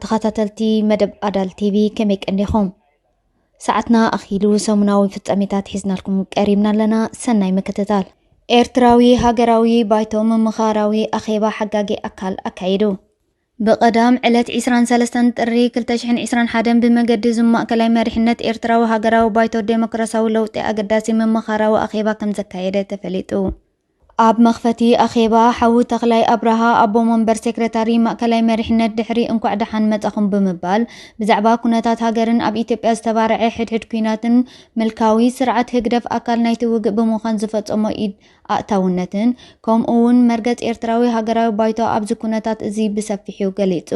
ተኸታተልቲ መደብ ኣዳል ቲቪ ከመይ ቀኒኹም? ሰዓትና ኣኺሉ ሰሙናዊ ፍጻሜታት ሒዝናልኩም ቀሪብና ኣለና። ሰናይ ምክትታል። ኤርትራዊ ሃገራዊ ባይቶ ምምኻራዊ ኣኼባ ሓጋጊ ኣካል ኣካይዱ። ብቐዳም ዕለት ዕስራን ሰለስተን ጥሪ ክልተ ሽሕን ዕስራን ሓደን ብመገዲ ዙም ማእከላይ መሪሕነት ኤርትራዊ ሃገራዊ ባይቶ ዴሞክራሲያዊ ለውጢ ኣገዳሲ ምምኻራዊ ኣኼባ ከም ዘካየደ ተፈሊጡ። ኣብ መኽፈቲ ኣኼባ ሓው ተኽላይ ኣብርሃ ኣቦ መንበር ሴክረታሪ ማእከላይ መሪሕነት ድሕሪ እንኳዕ ደሓን መጻኹም ብምባል ብዛዕባ ኩነታት ሃገርን ኣብ ኢትዮጵያ ዝተባርዐ ሕድሕድ ኲናትን ምልካዊ ስርዓት ህግደፍ ኣካል ናይቲ ውግእ ብምዃን ዝፈጸሞ ኢድ ኣእታውነትን ከምኡ እውን መርገጽ ኤርትራዊ ሃገራዊ ባይቶ ኣብዚ ኩነታት እዚ ብሰፊሑ ገሊጹ።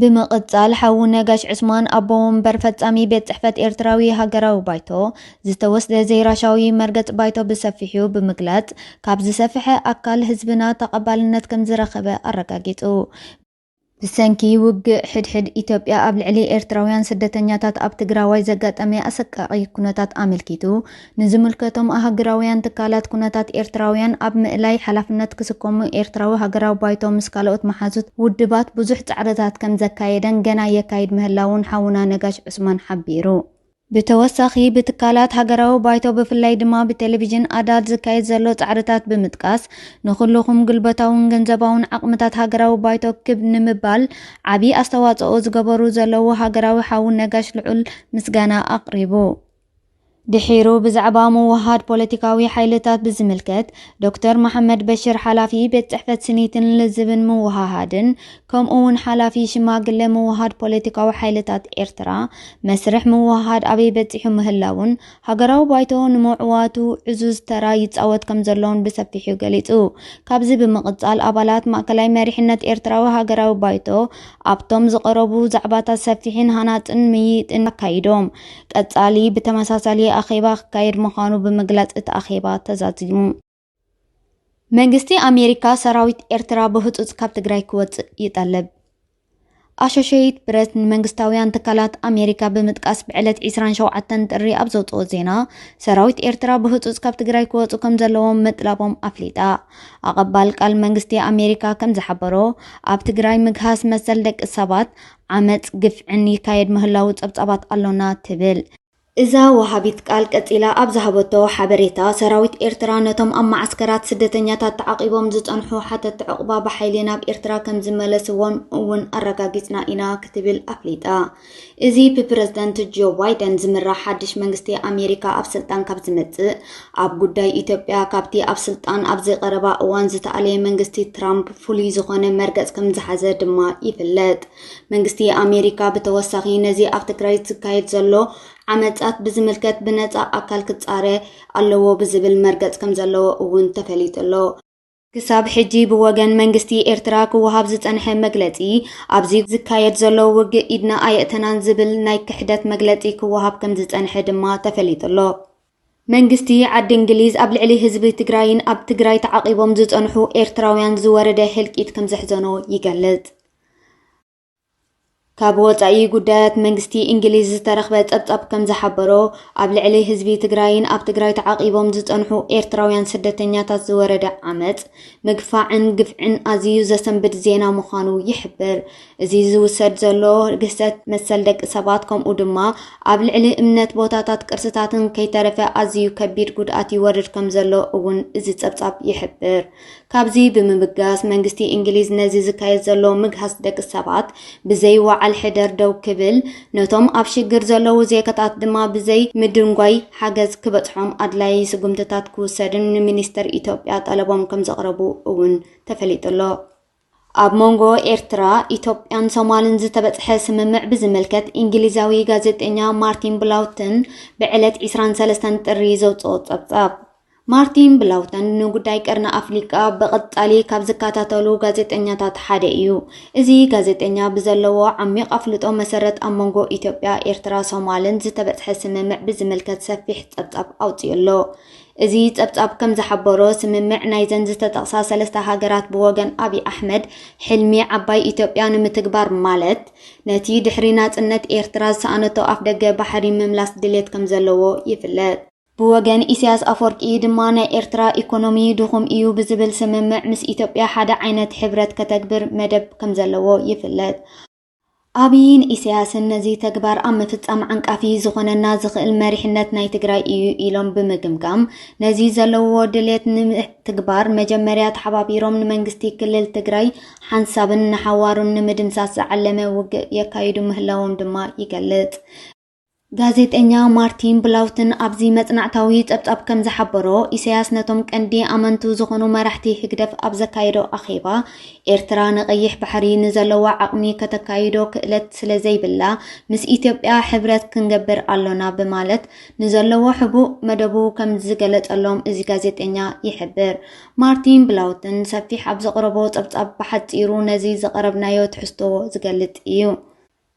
ብምቕጻል ሓው ነጋሽ ዑስማን ኣቦ ወንበር ፈጻሚ ቤት ጽሕፈት ኤርትራዊ ሃገራዊ ባይቶ ዝተወስደ ዘይራሻዊ መርገጽ ባይቶ ብሰፊሑ ብምግላጽ ካብ ዝሰፍሐ ኣካል ህዝብና ተቐባልነት ከም ዝረኸበ ኣረጋጊጹ። ብሰንኪ ውግእ ሕድሕድ ኢትዮጵያ ኣብ ልዕሊ ኤርትራውያን ስደተኛታት ኣብ ትግራዋይ ዘጋጠመ ኣሰቃቒ ኩነታት ኣመልኪቱ ንዝምልከቶም ኣህጉራውያን ትካላት ኩነታት ኤርትራውያን ኣብ ምእላይ ሓላፍነት ክስከሙ ኤርትራዊ ሃገራዊ ባይቶ ምስ ካልኦት መሓዙት ውድባት ብዙሕ ጻዕርታት ከም ዘካየደን ገና የካይድ ምህላውን ሓውና ነጋሽ ዑስማን ሓቢሩ። ብተወሳኺ ብትካላት ሃገራዊ ባይቶ ብፍላይ ድማ ብቴሌቪዥን ኣዳል ዝካየድ ዘሎ ጻዕርታት ብምጥቃስ ንኹልኹም ግልበታውን ገንዘባውን ዓቕምታት ሃገራዊ ባይቶ ክብ ንምባል ዓቢ ኣስተዋጽኦ ዝገበሩ ዘለዉ ሃገራዊ ሓው ነጋሽ ልዑል ምስጋና ኣቕሪቡ። ድሒሩ ብዛዕባ ምውሃድ ፖለቲካዊ ሓይልታት ብዝምልከት ዶክተር መሓመድ በሽር ሓላፊ ቤት ጽሕፈት ስኒትን ልዝብን ምውሃሃድን ከምኡ እውን ሓላፊ ሽማግለ ምውሃድ ፖለቲካዊ ሓይልታት ኤርትራ መስርሕ ምውሃሃድ ኣበይ በጺሑ ምህላውን ሃገራዊ ባይቶ ንምዕዋቱ ዕዙዝ ተራ ይጻወት ከም ዘሎን ብሰፊሑ ገሊጹ። ካብዚ ብምቕጻል ኣባላት ማእከላይ መሪሕነት ኤርትራዊ ሃገራዊ ባይቶ ኣብቶም ዝቐረቡ ዛዕባታት ሰፊሕን ሃናጽን ምይይጥን ኣካይዶም። ቀጻሊ ብተመሳሳሊ ኣኼባ ክካየድ ምዃኑ ብምግላጽ እቲ ኣኼባ ተዛዚሙ። መንግስቲ ኣሜሪካ ሰራዊት ኤርትራ ብህጹጽ ካብ ትግራይ ክወጽእ ይጠልብ። ኣሾሸይት ፕረስ ንመንግስታውያን ትካላት ኣሜሪካ ብምጥቃስ ብዕለት ዕስራን ሸውዓተን ጥሪ ኣብ ዘውፅኦ ዜና ሰራዊት ኤርትራ ብህጹጽ ካብ ትግራይ ክወጹ ከም ዘለዎም ምጥላቦም ኣፍሊጣ። ኣቐባል ቃል መንግስቲ ኣሜሪካ ከም ዝሓበሮ ኣብ ትግራይ ምግሃስ መሰል ደቂ ሰባት ዓመጽ ግፍዕን ይካየድ ምህላው ጸብጻባት ኣሎና ትብል። እዛ ወሃቢት ቃል ቀጺላ ኣብ ዝሃበቶ ሓበሬታ ሰራዊት ኤርትራ ነቶም ኣብ መዓስከራት ስደተኛታት ተዓቂቦም ዝጸንሑ ሓተቲ ዑቕባ ብሓይሊ ናብ ኤርትራ ከም ዝመለስዎም እውን ኣረጋጊጽና ኢና ክትብል ኣፍሊጣ። እዚ ብፕረዝደንት ጆ ባይደን ዝምራሕ ሓድሽ መንግስቲ ኣሜሪካ ኣብ ስልጣን ካብ ዝመጽእ ኣብ ጉዳይ ኢትዮጵያ ካብቲ ኣብ ስልጣን ኣብ ዘይቀረባ እዋን ዝተኣለየ መንግስቲ ትራምፕ ፍሉይ ዝኾነ መርገጽ ከም ዝሓዘ ድማ ይፍለጥ። መንግስቲ ኣሜሪካ ብተወሳኺ ነዚ ኣብ ትግራይ ዝካየድ ዘሎ ዓመጻት ብዝምልከት ብነጻ ኣካል ክጻረ ኣለዎ ብዝብል መርገጽ ከም ዘለዎ እውን ተፈሊጡ ኣሎ። ክሳብ ሕጂ ብወገን መንግስቲ ኤርትራ ክወሃብ ዝጸንሐ መግለጺ ኣብዚ ዝካየድ ዘሎ ውግእ ኢድና ኣየእተናን ዝብል ናይ ክሕደት መግለጺ ክወሃብ ከም ዝጸንሐ ድማ ተፈሊጡ ኣሎ። መንግስቲ ዓዲ እንግሊዝ ኣብ ልዕሊ ህዝቢ ትግራይን ኣብ ትግራይ ተዓቒቦም ዝጸንሑ ኤርትራውያን ዝወረደ ህልቂት ከም ዘሕዘኖ ይገልጽ። ካብ ወጻኢ ጉዳያት መንግስቲ እንግሊዝ ዝተረኽበ ጸብጻብ ከም ዝሓበሮ ኣብ ልዕሊ ህዝቢ ትግራይን ኣብ ትግራይ ተዓቒቦም ዝጸንሑ ኤርትራውያን ስደተኛታት ዝወረደ ዓመጽ ምግፋዕን ግፍዕን ኣዝዩ ዘሰንብድ ዜና ምዃኑ ይሕብር። እዚ ዝውሰድ ዘሎ ግህሰት መሰል ደቂ ሰባት ከምኡ ድማ ኣብ ልዕሊ እምነት ቦታታት ቅርስታትን ከይተረፈ ኣዝዩ ከቢድ ጉድኣት ይወርድ ከም ዘሎ እውን እዚ ጸብጻብ ይሕብር። ካብዚ ብምብጋስ መንግስቲ እንግሊዝ ነዚ ዝካየድ ዘሎ ምግሃስ ደቂ ሰባት ብዘይ ወዓል ሕደር ደው ክብል ነቶም ኣብ ሽግር ዘለዉ ዜጋታት ድማ ብዘይ ምድንጓይ ሓገዝ ክበጽሖም ኣድላዪ ስጉምትታት ክውሰድን ንሚኒስተር ኢትዮጵያ ጠለቦም ከም ዘቕረቡ እውን ተፈሊጡ ኣሎ። ኣብ መንጎ ኤርትራ፣ ኢትዮጵያን ሶማልን ዝተበጽሐ ስምምዕ ብዝምልከት እንግሊዛዊ ጋዜጠኛ ማርቲን ብላውተን ብዕለት ዕስራን ሰለስተን ጥሪ ዘውጽኦ ጸብጻብ። ማርቲን ብላውተን ንጉዳይ ቀርኒ ኣፍሪቃ ብቐጻሊ ካብ ዝከታተሉ ጋዜጠኛታት ሓደ እዩ። እዚ ጋዜጠኛ ብዘለዎ ዓሚቕ ኣፍልጦ መሰረት ኣብ መንጎ ኢትዮጵያ፣ ኤርትራ፣ ሶማልን ዝተበጽሐ ስምምዕ ብዝምልከት ሰፊሕ ጸብጻብ ኣውጺኡ ኣሎ። እዚ ጸብጻብ ከም ዝሓበሮ ስምምዕ ናይዘን ዝተጠቕሳ ሰለስተ ሃገራት ብወገን ኣብይ ኣሕመድ ሕልሚ ዓባይ ኢትዮጵያ ንምትግባር ማለት ነቲ ድሕሪ ናጽነት ኤርትራ ዝሰኣነቶ ኣፍደገ ባሕሪ ምምላስ ድሌት ከም ዘለዎ ይፍለጥ። ብወገን ኢሳያስ ኣፈወርቂ ድማ ናይ ኤርትራ ኢኮኖሚ ድኹም እዩ ብዝብል ስምምዕ ምስ ኢትዮጵያ ሓደ ዓይነት ሕብረት ከተግብር መደብ ከም ዘለዎ ይፍለጥ። ኣብይን ኢሳያስን ነዚ ተግባር ኣብ ምፍጻም ዓንቃፊ ዝኾነና ዝኽእል መሪሕነት ናይ ትግራይ እዩ ኢሎም ብምግምጋም፣ ነዚ ዘለውዎ ድሌት ንምትግባር መጀመርያ ተሓባቢሮም ንመንግስቲ ክልል ትግራይ ሓንሳብን ንሓዋሩን ንምድምሳስ ዝዓለመ ውግእ የካይዱ ምህላዎም ድማ ይገልጽ። ጋዜጠኛ ማርቲን ብላውትን ኣብዚ መጽናዕታዊ ጸብጻብ ከም ዝሓበሮ፣ ኢሳያስ ነቶም ቀንዲ ኣመንቱ ዝኾኑ መራሕቲ ህግደፍ ኣብ ዘካየዶ ኣኼባ፣ ኤርትራ ንቐይሕ ባሕሪ ንዘለዋ ዓቕሚ ከተካይዶ ክእለት ስለ ዘይብላ፣ ምስ ኢትዮጵያ ሕብረት ክንገብር ኣሎና ብማለት ንዘለዎ ሕቡእ መደቡ ከም ዝገለጸሎም እዚ ጋዜጠኛ ይሕብር። ማርቲን ብላውትን ሰፊሕ ኣብ ዘቕረቦ ጸብጻብ ብሓጺሩ ነዚ ዘቕረብናዮ ትሕዝቶ ዝገልጽ እዩ።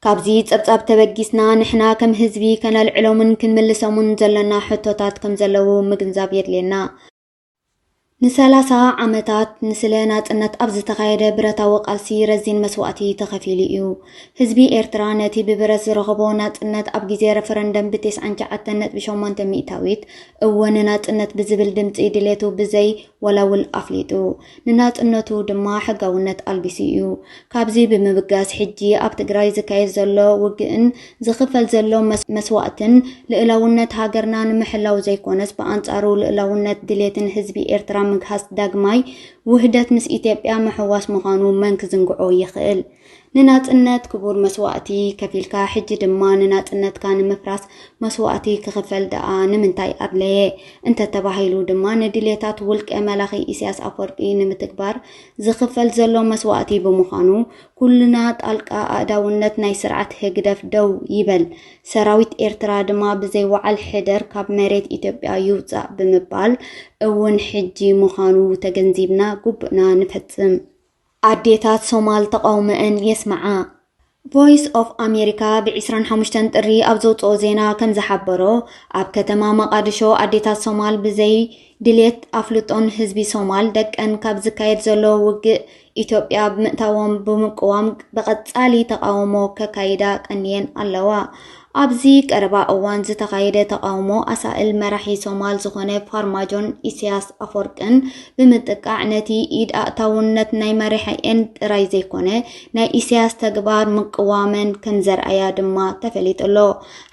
ካብዚ ጸብጻብ ተበጊስና ንሕና ከም ህዝቢ ከነልዕሎምን ክንምልሰሙን ዘለና ሕቶታት ከም ዘለዉ ምግንዛብ የድልየና። ንሰላሳ ዓመታት ንስለ ናጽነት ኣብ ዝተኻየደ ብረታዊ ቃልሲ ረዚን መስዋእቲ ተኸፊሉ እዩ። ህዝቢ ኤርትራ ነቲ ብብረት ዝረኸቦ ናጽነት ኣብ ግዜ ረፈረንደም ብተስዓን ትሽዓተን ነጥቢ ሸሞንተ ሚእታዊት እወ ንናጽነት ብዝብል ድምጺ ድሌቱ ብዘይ ወላውል ኣፍሊጡ። ንናጽነቱ ድማ ሕጋውነት ኣልቢሱ እዩ። ካብዚ ብምብጋስ ሕጂ ኣብ ትግራይ ዝካየድ ዘሎ ውግእን ዝኽፈል ዘሎ መስ-፣ መስዋእትን ልእላውነት ሃገርና ንምሕላው ዘይኮነስ ብኣንጻሩ ልእላውነት ድሌትን ህዝቢ ኤርትራ ምግሃስ ዳግማይ ውህደት ምስ ኢትዮጵያ ምሕዋስ ምዃኑ መን ክዝንግዖ ይኽእል? ንናጽነት ክቡር መስዋእቲ ከፊልካ፣ ሕጂ ድማ ንናጽነትካ ንምፍራስ መስዋእቲ ክኽፈል ደኣ ንምንታይ ኣድለየ? እንተተባሂሉ ድማ ንድሌታት ውልቀ መላኺ ኢሳያስ ኣፈወርቂ ንምትግባር ዝኽፈል ዘሎ መስዋእቲ ብምዃኑ፣ ኩልና ጣልቃ ኣእዳውነት ናይ ስርዓት ህግደፍ ደው ይበል። ሰራዊት ኤርትራ ድማ ብዘይ ወዓል ሕደር ካብ መሬት ኢትዮጵያ ይውጻእ ብምባል እውን ሕጂ ምዃኑ ተገንዚብና ግቡእና ንፈጽም። ኣዴታት ሶማል ተቓውሞአን የስምዓ። ቮይስ ኦፍ ኣሜሪካ ብ ዕስራን ሓሙሽተን ጥሪ ኣብ ዘውፅኦ ዜና ከም ዝሓበሮ፣ ኣብ ከተማ መቓድሾ ኣዴታት ሶማል ብዘይ ድሌት ኣፍልጦን ህዝቢ ሶማል ደቀን ካብ ዝካየድ ዘሎ ውግእ ኢትዮጵያ ብምእታዎም ብምቅዋም ብቐጻሊ ተቓውሞ ከካይዳ ቀንየን ኣለዋ። ኣብዚ ቀረባ እዋን ዝተኻየደ ተቓውሞ ኣሳእል መራሒ ሶማል ዝኾነ ፋርማጆን ኢሳያስ ኣፈወርቅን ብምጥቃዕ ነቲ ኢድ ኣእታውነት ናይ መራሒኤን ጥራይ ዘይኮነ ናይ ኢሳያስ ተግባር ምቅዋመን ከም ዘርኣያ ድማ ተፈሊጡ ኣሎ።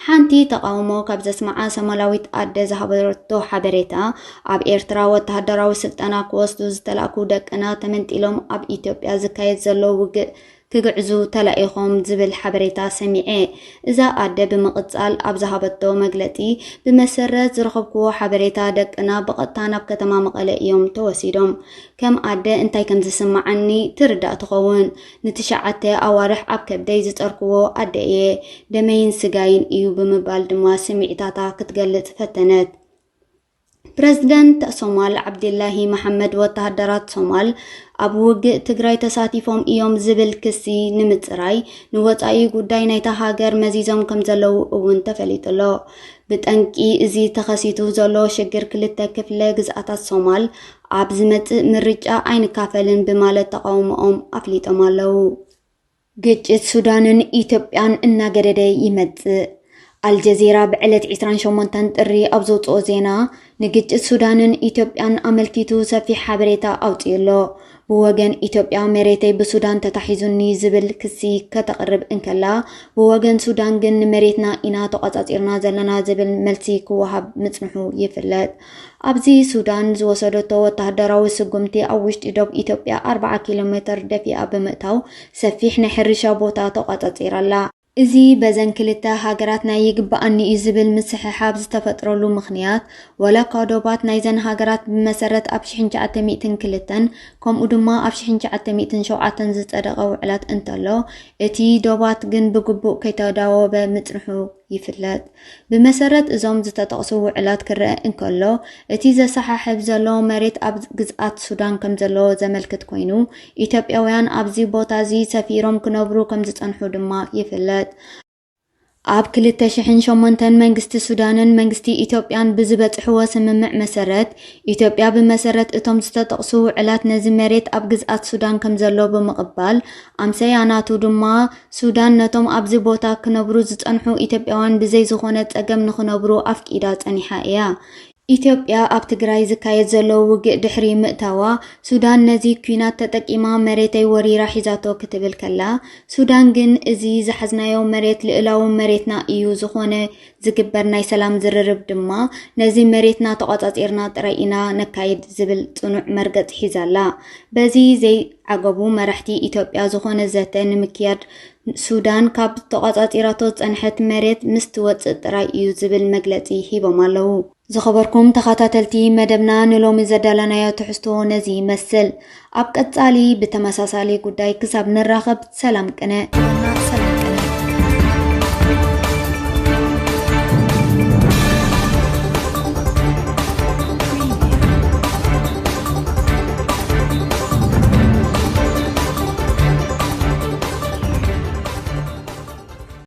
ሓንቲ ተቓውሞ ካብ ዘስምዓ ሶማላዊት ኣደ ዝሃበረቶ ሓበሬታ፣ ኣብ ኤርትራ ወተሃደራዊ ስልጠና ክወስዱ ዝተላእኩ ደቅና ተመንጢሎም ኣብ ኢትዮጵያ ዝካየድ ዘሎ ውግእ ክግዕዙ ተላኢኾም ዝብል ሓበሬታ ሰሚዐ። እዛ ኣደ ብምቕጻል ኣብ ዝሃበቶ መግለጺ፣ ብመሰረት ዝረኸብክዎ ሓበሬታ ደቅና ብቐጥታ ናብ ከተማ መቐለ እዮም ተወሲዶም። ከም ኣደ እንታይ ከም ዝስምዓኒ ትርዳእ ትኸውን። ንትሽዓተ ኣዋርሕ ኣብ ከብደይ ዝጸርክዎ ኣደ እየ። ደመይን ስጋይን እዩ ብምባል ድማ ስምዒታታ ክትገልጽ ፈተነት። ፕረዚደንት ሶማል ዓብዲላሂ መሓመድ ወተሃደራት ሶማል ኣብ ውግእ ትግራይ ተሳቲፎም እዮም ዝብል ክሲ ንምጽራይ ንወጻኢ ጉዳይ ናይታ ሃገር መዚዞም ከም ዘለዉ እውን ተፈሊጡ ኣሎ። ብጠንቂ እዚ ተኸሲቱ ዘሎ ሽግር ክልተ ክፍለ ግዝኣታት ሶማል ኣብ ዝመጽእ ምርጫ ኣይንካፈልን ብማለት ተቓውሞኦም ኣፍሊጦም ኣለዉ። ግጭት ሱዳንን ኢትዮጵያን እናገደደ ይመጽእ። ኣልጀዚራ ብዕለት ዕስራን ሸሞንተን ጥሪ ኣብ ዘውጽኦ ዜና፣ ንግጭት ሱዳንን ኢትዮጵያን ኣመልኪቱ ሰፊሕ ሓበሬታ ኣውጺኡ ኣሎ። ብወገን ኢትዮጵያ መሬተይ ብሱዳን ተታሒዙኒ ዝብል ክሲ ከተቕርብ እንከላ፣ ብወገን ሱዳን ግን ንመሬትና ኢና ተቋጻጺርና ዘለና ዝብል መልሲ ክወሃብ ምጽንሑ ይፍለጥ። ኣብዚ ሱዳን ዝወሰደቶ ወተሃደራዊ ስጉምቲ ኣብ ውሽጢ ዶብ ኢትዮጵያ ኣርብዓ ኪሎ ሜተር ደፊኣ ብምእታው ሰፊሕ ናይ ሕርሻ ቦታ ተቋጻጺራ ኣላ። እዚ በዘን ክልተ ሃገራት ናይ ይግበኣኒ እዩ ዝብል ምስሕሓብ ዝተፈጥረሉ ምኽንያት፣ ዋላ እኳ ዶባት ናይዘን ሃገራት ብመሰረት ኣብ ሽሕን ትሽዓተ ሚእትን ክልተን ከምኡ ድማ ኣብ ሽሕን ትሽዓተ ሚእትን ሸውዓተን ዝጸደቐ ውዕላት እንተሎ፣ እቲ ዶባት ግን ብግቡእ ከይተዳወበ ምጽንሑ ይፍለጥ። ብመሰረት እዞም ዝተጠቕሱ ውዕላት ክረአ እንከሎ፣ እቲ ዘሰሓሕብ ዘሎ መሬት ኣብ ግዝኣት ሱዳን ከም ዘሎ ዘመልክት ኮይኑ፣ ኢትዮጵያውያን ኣብዚ ቦታ እዚ ሰፊሮም ክነብሩ ከም ዝጸንሑ ድማ ይፍለጥ። ኣብ ክልተ ሽሕን ሸሞንተን መንግስቲ ሱዳንን መንግስቲ ኢትዮጵያን ብዝበጽሕዎ ስምምዕ መሰረት፣ ኢትዮጵያ ብመሰረት እቶም ዝተጠቕሱ ውዕላት ነዚ መሬት ኣብ ግዝኣት ሱዳን ከም ዘሎ ብምቕባል፣ ኣምሰያ ናቱ ድማ ሱዳን ነቶም ኣብዚ ቦታ ክነብሩ ዝጸንሑ ኢትዮጵያውያን ብዘይ ዝኾነ ጸገም ንኽነብሩ ኣፍቂዳ ጸኒሓ እያ። ኢትዮጵያ ኣብ ትግራይ ዝካየድ ዘሎ ውግእ ድሕሪ ምእታዋ፣ ሱዳን ነዚ ኲናት ተጠቂማ መሬተይ ወሪራ ሒዛቶ ክትብል ከላ፣ ሱዳን ግን እዚ ዝሓዝናዮ መሬት ልኡላዊ መሬትና እዩ፣ ዝኾነ ዝግበር ናይ ሰላም ዝርርብ ድማ ነዚ መሬትና ተቋጻጺርና ጥራይ ኢና ነካይድ ዝብል ጽኑዕ መርገጽ ሒዛላ። በዚ ዘይዓገቡ መራሕቲ ኢትዮጵያ ዝኾነ ዘተ ንምክያድ ሱዳን ካብ ተቋጻጺራቶ ዝጸንሐት መሬት ምስ ትወጽእ ጥራይ እዩ ዝብል መግለጺ ሂቦም ኣለዉ። ዝኸበርኩም ተኸታተልቲ መደብና ንሎሚ ዘዳለናዮ ትሕዝቶ ነዚ ይመስል። ኣብ ቀጻሊ ብተመሳሳሊ ጉዳይ ክሳብ ንራኸብ ሰላም ቅነ።